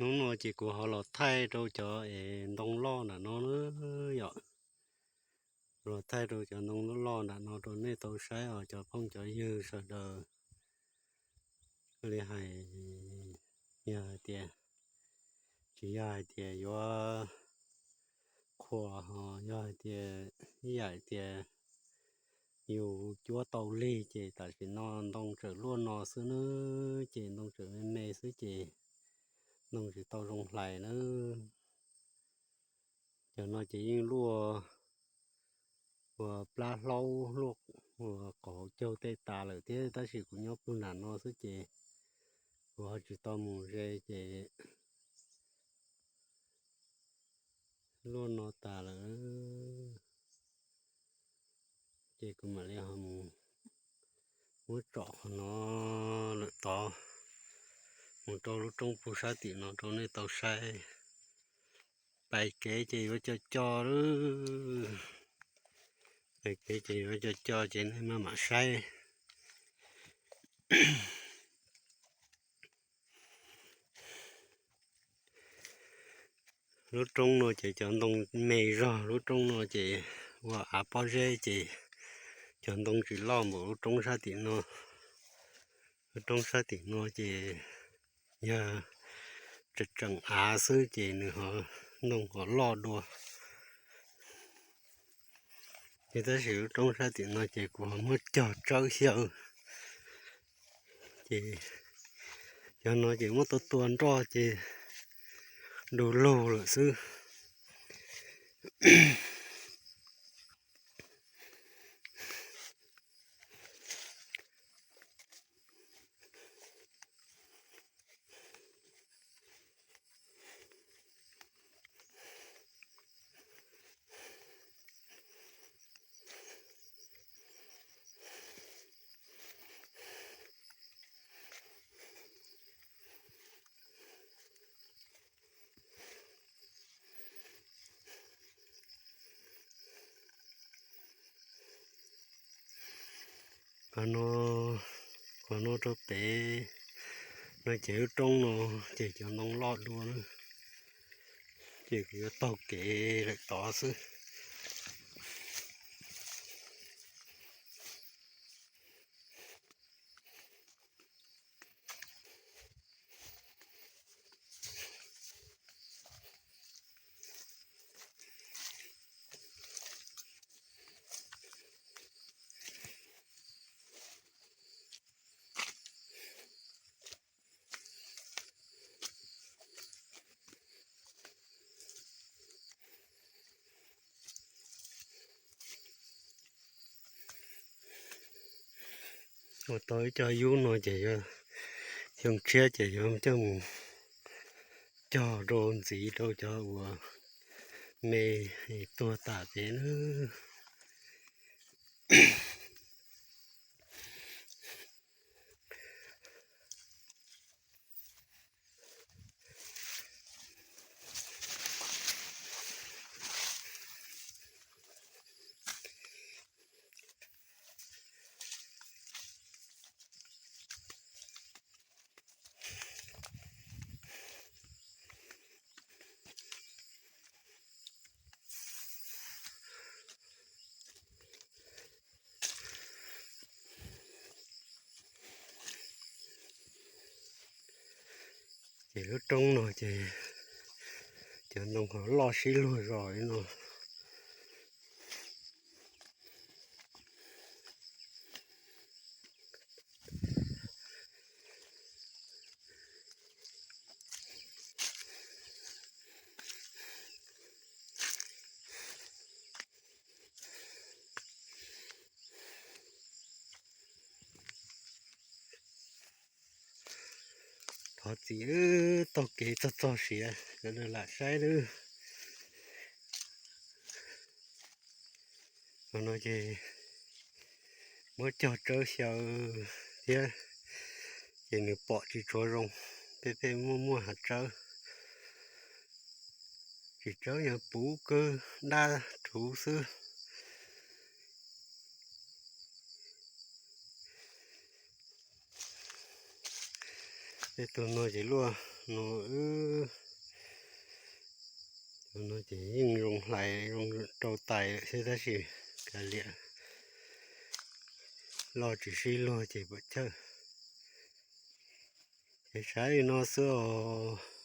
Hnub no ces kuv ho los thaij rau cov es ntoo loj nram no na yom. Los thaij rau cov ntoo loj nram no rau nej tau saib os cov phooj cov ywg sawv daws. Li hais, yog hais tias, tsis yog hais tias yuav qhuas ho yog hais tias ib yam tias yus cuab tau lig ces tam sim no ntoo tseem luaj no xwb na, ces ntoo tseem me me xwb ces ntoo tsis tau zoo hlais na. Cov no ces yeej luaj ua plab hlaub luaj ua qaum caug tej tas lawm thiab, tab sis kuv nyob puag nram no xwb ces kuv ho tsis tau mus ze ces luaj no tas lawm. Ces kuv mam li ho mus muab tsom qhov no lawm tod, mus rau lub roob puag sab tim no rau nej tau saib. Pais kev ces yuav co co lawm, pais kev ces yuav co co ces nej maj mam saib. Lub roob no ces cov ntoo me zog, lub roob no ces ua av pob zeb ces cov ntoo tsis loj npaum lub roob sab tim no. Lub roob sab tim no ces yog tseem tseem av xwb ces nws ho ntoo ho loj dua. Ces tab sis lub roob sab tim no ces kuv ho muab cog tsawb xyaw. Ces cov no ces muab tua tua nroj ces du lug lawm xwb. Qhov no, qhov no rau pem no ces lub roob no ces cov ntoo loj dua na, ces kuv yuav taug kev lawm tod xwb. Ua tau ib co yub no ces yog xyoo tshiab ces yuav coj mus cog rau ntxiv rau cov uas me tuag tas pem na. Ces lub roob no ces cov ntoo ho loj sib luag zos li no. Thov txim, taug kev txog txog siav, sawv daws lam saib lawm. Qhov no ces muab cog tsawb xyaw thiab, ces nws pom tsis tshua zoo, peb pheej muaj muaj hav tsawb, tsis tsawb yog puv kawg dab rhuv xwb. Tej tug no ces luaj No, no ces yeej zoo hlais zoo rau tais lawm thiab tab sis kav liam, loj tsis sib luag ces puas chawj. Ces saib li no xwb os.